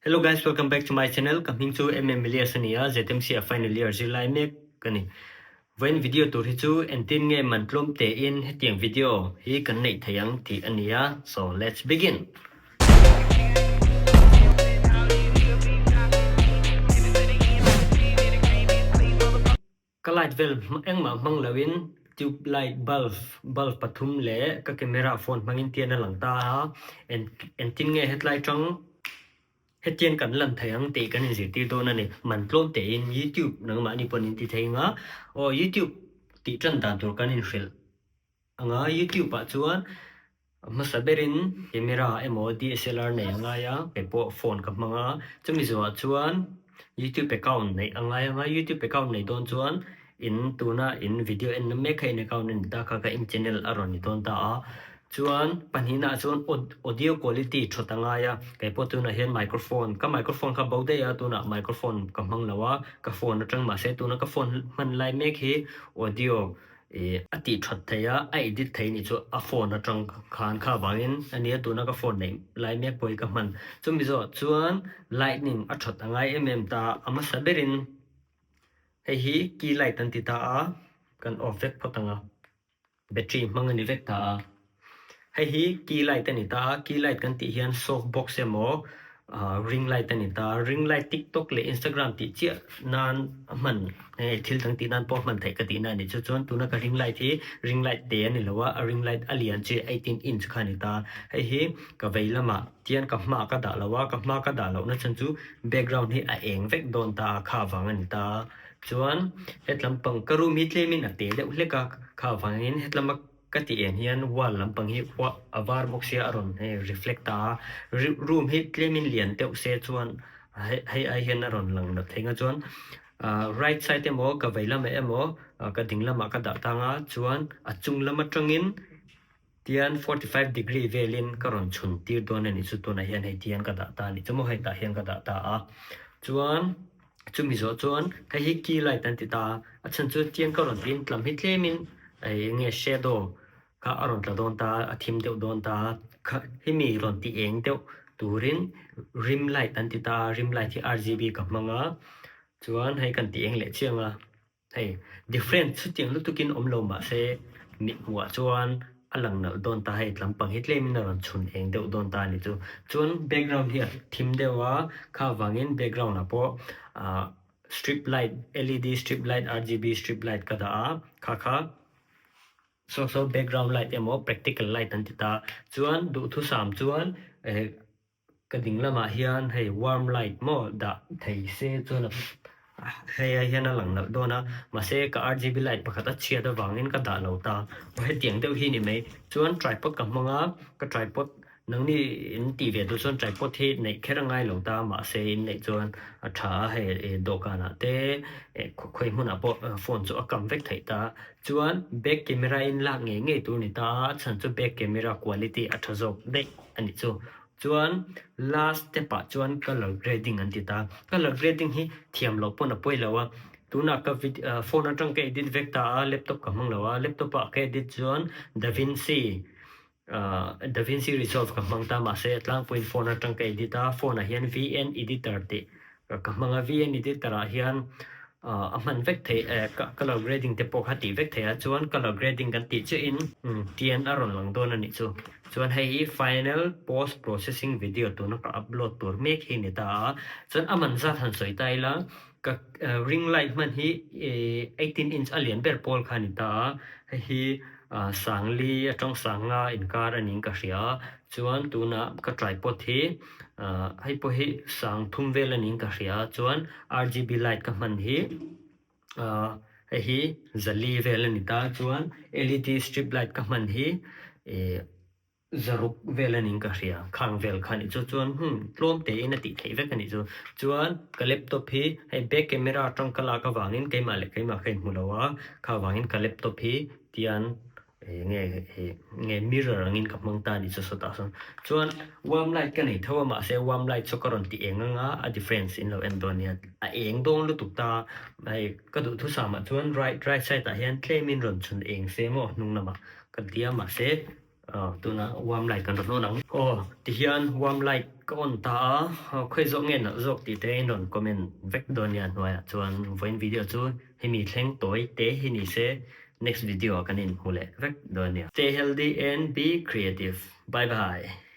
Hello guys, welcome back to my channel. Ka hming chu MM Elias a ni a, ZMC a final year zirlai mek ka ni. Vawiin video tur hi chu entin nge man tlawm tein hetiang video hi kan neih thei ang tih a ni a, so let's begin. Ka light vel engmah hmang loin tube light bulb bulb pathum leh ka camera phone hmangin tian a lang ta a, engtin nge hetlai tang hetiang kan lan thei ang tih kan inzirtir dawn a ni. Man tlawm tein youtube nangmahni pawhin in ti thei ang a, aw youtube tih tan dan tur kan inhrilh. Anga YouTube ah chuan hmasa berin camera emaw DSLR nei a ngai a, kei pawh phone ka hmang a, chumi zawhah chuan YouTube account neih a ngai ang a, YouTube account neih dawn chuan in tuna in video en na mek kha in account a ni ta kha kha in channel a rawn ni dawn ta a, chuan pahnihna ah chuan audio quality that a ngai a, kei pawh tunah hian microphone ka microphone kha bo daih a, tunah microphone ka hmang lo a, ka phone atang mahse tuna ka phone hman lai mek hi audio Ih a tih that thei a, a edit thei nih chu a phone atang khan kha avangin a nia tuna ka phone neih lai mek pawh hi ka hman. Chumi zawh chuan lightning a that a ngai em em ta, a hmasa berin hei hi key light an ti ta a, kan off vek phawt ang a, battery hmang a ni vek ta a. Hei hi key light a ni ta a, key light kan tih hian soft box emaw ring light a ni ta a, ring light tiktok leh instagram tih chiah nan a hman hei thil dang tih nan pawh a hman theih ka tihna a ni. Chu chuan tuna ka ring light hi ring light te a ni lo a, a ring light a lian chi 18 inch kha a ni ta a, hei hi ka vei lamah tian ka hma ka dah lo a, ka hma ka dah lohna chhan chu background hi a eng vek dawn ta a, kha vang a ni ta a, chuan hetlam pang ka room hi tlemin a te deuh hlek a, kha vangin hetlama Ka tih en hian wall lampang hi a var bawk sia a rawn hei reflect ta a, room hi tlemin lian deuh se chuan hei ai hian a rawn lang nat thei nga chuan ah right side emaw ka vei lamah emaw ka ding lamah ka dah tang a chuan a chung lam atangin tian 45 degree velin ka rawn chhun tir dawn a nih chu tunah hian hei tian ka dah ta a nih chu maw hei tah hian ka dah ta a chuan. Chumi zawh chuan hei hi key light an ti ta a, a chhan chu tiang ka rawn tin tlam hi tlemin eng nge shadow kha a rawn tla dawn ta a, a thim deuh dawn ta a, kha hemi rawn ti eng deuh turin rim light an ti ta a, rim light hi RGB ka hmang a, chuan hei kan ti eng leh chiang a. Hei, different chutiang lutukin awm lo mah se, mithmuhah chuan a lang nalh dawn ta hei, tlampang hi tlemin a rawn chhun eng deuh dawn ta a ni chu. Chuan background hi a thim deuh a, kha avangin background ah pawh ah strip light, LED strip light, RGB strip light ka dah a, kha kha saw saw background light emaw practical light an ti ta. Chuan duhthusam chuan eh Ka ding lamah hian hei warm light maw dah thei se chuan hei ai hian a lang nalh dawn a, mahse ka RGB light pakhat a chhiat avangin ka dah lo ta, aw hetiang deuh hi ni mai. Chuan tripod ka hmang a, ka tripod nangni in tih ve duh chuan tripod hi neih kher a ngai lo ta, mahse in neih chuan a tha a, hei dawhkanah te khawi hmunah pawh phone chu a kam vek theih ta. Chuan back camera in lak ngei ngei tur a ni ta a, a chhan chu back camera quality a tha zawk daih a nih chu. Chuan last step ah chuan colour grading an ti ta. Colour grading hi thiam loh pawn a pawi lo a, tunah ka phone atang ka edit vek ta a, laptop ka hmang lo a, laptop ah ka edit chuan DaVinci ah DaVinci Resolve ka hmang ta mahse tlangpuiin phone atang ka edit a, phone ah hian VN editor tih Ka hmang a, VN editor ah hian a hman vek theih eh colour grading te pawh kha tih vek theih a, chuan colour grading kan tih chiah in tian a rawn lang dawn a nih chu. Chuan hei hi final post processing video tuna ka upload tur mek hi a ni ta a, chuan a man zat han sawi ta ila ka ring light hman hi 18 inch a lian ber pawl kha a ni ta a, hei hi Sangli atang Sanga inkar a niin ka hria a, chuan tunah ka tripod hi hei pawh hi sang thum vel a niin ka hria a, chuan RGB light ka hman hi hei hi zali vel a ni ta, chuan LED strip light ka hman hi ih zaruk vel a niin ka hria, khang vel kha a nih chu, chuan hmm tlawm tein a tih theih vek a nih chu, chuan ka laptop hi hei back camera atang ka lak avangin keimah leh keimah ka inhmu lo a, kha avangin ka laptop hi tian eng nge ih nge mirror angin ka hmang ta a nih chu sawtah sawn, chuan warm light ka nei tho a mahse warm light chu ka rawn ti eng ang a, a difference in lo en dawn nia, a eng dawn lutuk ta hei ka duhthusam ah chuan right right side ah hian tlemin rawn chhun eng se maw hnung lamah ka ti a mahse. Tuna warm light kan rawn on ang. Aw tihian warm light ka on ta a, khawi zawk nge nalh zawk tih te in rawn comment vek dawn nia hnuaiah chuan vawiin video chu hemi thleng tawi te hi ni se next video ah kan inhmu leh vek dawn nia. Stay healthy and be creative. Bye bye.